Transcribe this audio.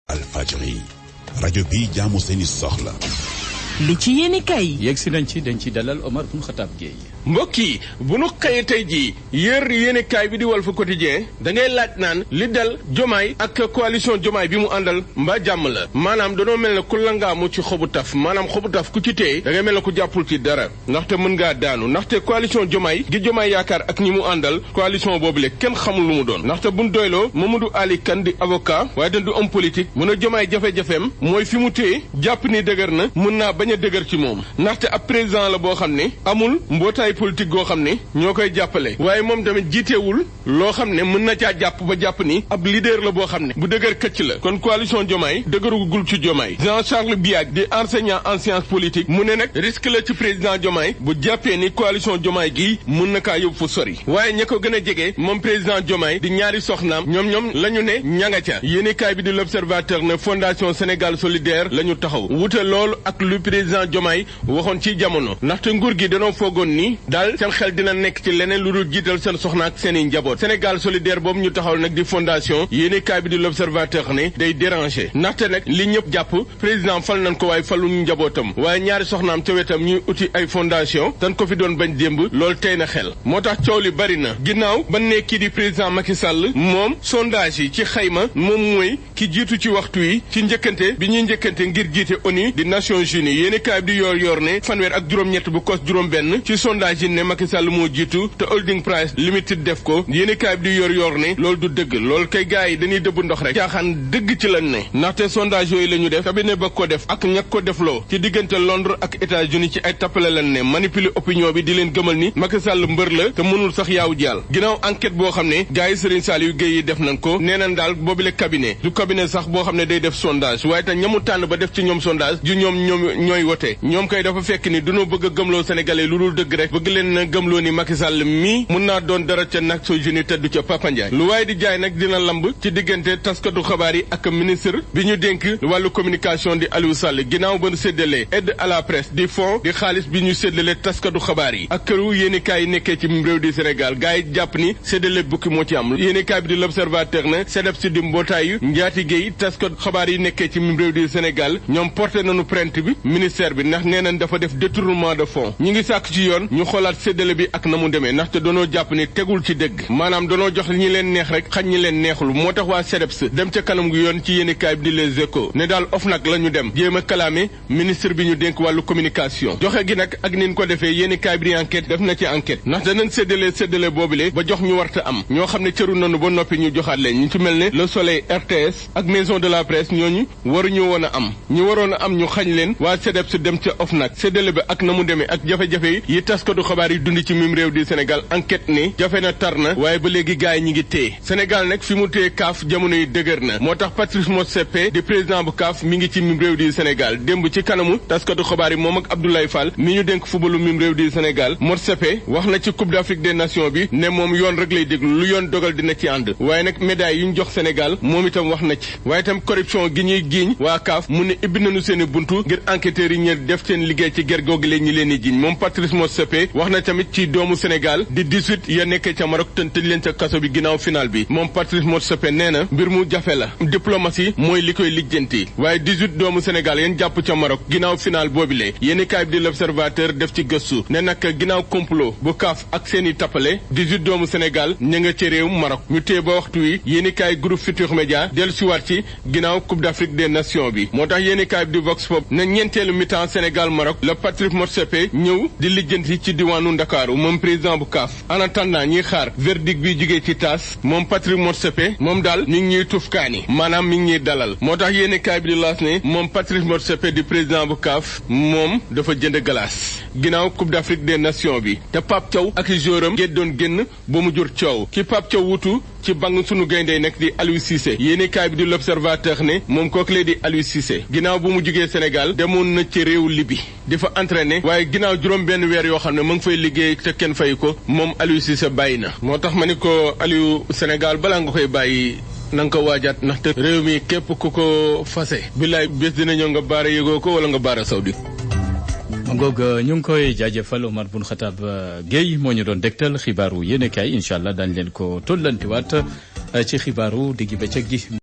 Alfadjri rajo bi jaamu seeni soxla. li ci yéeni kay. yegg si nañ ci dañ ci dalal Omar Bun Khattab Gueye. mbokk yi bu nu xëyee tey jii yër yéene kaay bi di Walf Quotidien da ngay laaj naan li dal Jomaay ak coalition Jomaay bi mu àndal mbaa jàmm la maanaam danoo mel ne ku langaamu ci xobu taf maanaam xobu taf ku ci téye da ngay mel ne ku jàppul ci dara ndaxte mën ngaa daanu ndaxte coalition Jomaay gi Jomaay yaakaar ak ñi mu àndal coalition boobule kenn xamul lu mu doon ndaxte buñ doyloo Mamadou Ali Kane di avocat waaye dañ du homme politique mu ne Jomaay jafe-jafeem mooy fi mu téye jàpp ni dëgër na mën naa bañ a dëgër ci moom ndaxte ab président la boo xam ne amul mbootaay politique goo xam ne ñoo koy jàppale waaye moom tamit jiiteewul loo xam ne mën na caa jàpp ba jàpp ni ab leader la boo xam ne bu dëgër këcc la kon coalition Diomaye dëgërugul ci Diomaye Jean-Charles Biag di enseignant en sciences politiques mu ne nag risque la ci président Diomaye bu jàppee ni coalition Diomaye gii mën na kaa yóbbu fu sori waaye ña ko gën a jege moom président Diomaye di ñaari soxnaam ñoom la ñu ne ñanga ca yéenekaay bi di l'Observateur ne fondation Sénégal solidaire la ñu taxaw wute loolu ak lu président Diomaye waxoon ci jamono ndaxte nguur gi danoo foogoon ni daal seen xel dina nekk ci leneen lu dul jiital seen soxna ak seen i njaboot Sénégal solidaire boobu ñu taxawal nag di fondation yéenekaay bi di l'Observateur ne day déranger ndaxte nag li ñëpp jàpp président fal nañ ko waaye faluñu njabootam waaye ñaari soxnaam ca wetam ñuy uti ay fondation dañ ko fi doon bañ démb loolu tey na xel moo tax coow li bari na ginnaaw ban ne kii di président Macky Sall moom sondage yi ci xayma moom mooy ki jiitu ci waxtu yi ci njëkkante bi ñuy njëkkante ngir jiite ONU di Nations Unies yéenekaay bi di yor ne fanweer ak juróom-ñett bu kos juróom-benn ci sondage yi ne Macky Sall moo jiitu te Holding Price Limited def ko yéenekaay bi di yor ne loolu du dëgg loolu kay gars yi dañuy dëbb ndox rek caaxaan dëgg ci lañ ne ndaxte sondage yooyu la ñu def cabinet ba ko def ak ñak ko defloo ci diggante Londres ak États-Unis ci ay tappale lañ ne manipuler opinion bi di leen gëmal ni Macky Sall mbër la te mënul sax yaaw jàll ginnaaw enquête boo xam ne gars yi Serigne Saliou Gueye yi def nañ ko nee nañ daal boobile cabinet du cabinet sax boo xam ne day def sondage waaye te ñamu tànn ba def ci ñoom sondage ju ñoom ñooy wote ñoom kay dafa fekk ni dunoo bëgg a gëmloo sénégalais lu dul dëgg rek bëgg leen na gëmloo ni Macky Sall mii mun naa doon dara ca Nations Unies teddu ca Papa Ndiaye lu waaye di jaay nag dina lamb ci diggante taskatu xabaar yi ak ministre bi ñu dénk wàllu communication di Aliou Sall ginnaaw ba nu séddalee aide à la presse di fonds di xaalis bi ñu séddale taskatu xabaar yi ak këru yéenekaay yi nekkee ci réew di Sénégal gars yi jàpp ni séddale bukki moo ci am yéenekaay bi di l'Observateur ne CDEPS si di mbootaayu njaatige yi taskatu xabaar yi nekkee ci réew di Sénégal ñoom porté nañu plainte bi ministère bi ndax nee nañ dafa def détournement de fonds ñi ngi sàkk ci yoon ñu xoolaat séddale bi ak na mu demee ndaxte doonoo jàpp ni tegul ci dëgg maanaam doonoo jox ñi leen neex rek xañ ñi leen neexul moo tax waa CDEPS dem ca kanam gu yoon ci yéenekaay bi di Les Échos ne daal OFNAC la ñu dem jéem a kalaame ministre bi ñu dénk wàllu communication joxe gi nag ak nin ko defee yéenekaay bi di enquête def na ci enquête ndax danañ séddale boobule ba jox ñu warta am ñoo xam ne cëru nanu ba noppi ñu joxaat leen ñu ci mel ne Le Soleil RTS ak Maison de la Presse ñooñu waruñu woon a am ñu waroon a am ñu xañ leen waa CDEPS dem ca OFNAC séddale ba ak na mu demee ak jafe-jafe yi taskatu xabaar yi dund ci mim réew di Sénégal enquête ni jafe na tar na waaye ba léegi gars yi ñi ngi téye Sénégal nag fi mu téye CAF jamono yi dëgër na moo tax Patrice Motsepe di président bu CAF mi ngi ci mim réew di Sénégal démb ci kanamu taskatu xabaar yi moom ak Abdoulaye Fall mi ñu dénk fubalu mim réew di Sénégal Motsepe wax na ci Coupe d'Afrique des Nations bi ne moom yoon rek lay déglu lu yoon dogal dina ci ànd waaye nag médaille yu ñu jox Sénégal moom itam wax na ci waaye itam corruption gi ñuy giiñ waa CAF mu ne ibbi nañu seeni buntu ngir enquêteurs yi ñu def seen liggéey ci ger googu ñi leen di jiiñ moom Patrice Motsepe wax na tamit ci doomu Sénégal di 18 ya nekkee ca Maroc te tëj leen ca kaso bi ginnaaw final bi moom Patrice Motsepe nee na mbir mu jafe la diplomatie mooy li koy lijjanti waaye 18 doomu Sénégal yéen jàpp ca Maroc ginnaaw final boobile yéenekaay bi di l'Observateur def ci gëstu ne nag ginnaaw complot bu CAF ak seeni tappale 18 doomu Sénégal ña nga ca réew Maroc ñu téye ba waxtu wi yéenekaay groupe Futurs Médias dellu si waat ci ginnaaw Coupe d'Afrique des Nations bi moo tax yéenekaay bi di Vox Pop ne ñeenteelu mi-temps Sénégal Maroc la Patrice Motsepe ñëw di lijjanti ci diwaanu Ndakaaru moom président bu CAF en attendant ñiy xaar verdict bi jugee ci taas moom Patrice Motsepe moom daal mi ngi ñuy tufkaani maanaam mi ngi ñuy dalal moo tax yéenekaay bi di laas ne moom Patrice Motsepe di président bu CAF moom dafa jënd glace ginnaaw Coupe d'Afrique des Nations bi te Pape Thiaw ak i joueuram doon génn ba mu jur coow ki Pape Thiaw wutu ci bang sunu gayndey nekk di Aliou Cissé yéenekaay bi di l'Observateur ne moom kooku lee di Aliou Cissé ginnaaw bu mu jugee Sénégal demoon na ci réew Libye di fa entraîné waaye ginnaaw juróom benn weer yoo xam ne mu ngi fay liggéey te kenn fay ko moom Aliou Cissé bàyyi na moo tax ma ni ko Aliou Sénégal balaa nga koy bàyyi na nga ko waajaat ndaxte réew mi képp ku ko fase billaay bés dina ñëw nga baara yëgoo ko wala nga baara sawdi ngoog ñu ngi koy jaajëfal Omar Bun Khatab Gueye moo ñu doon dégtal xibaaru yéenekaay incha allah dañ leen ko tollantiwaat ci xibaaru diggi bëccëg gi.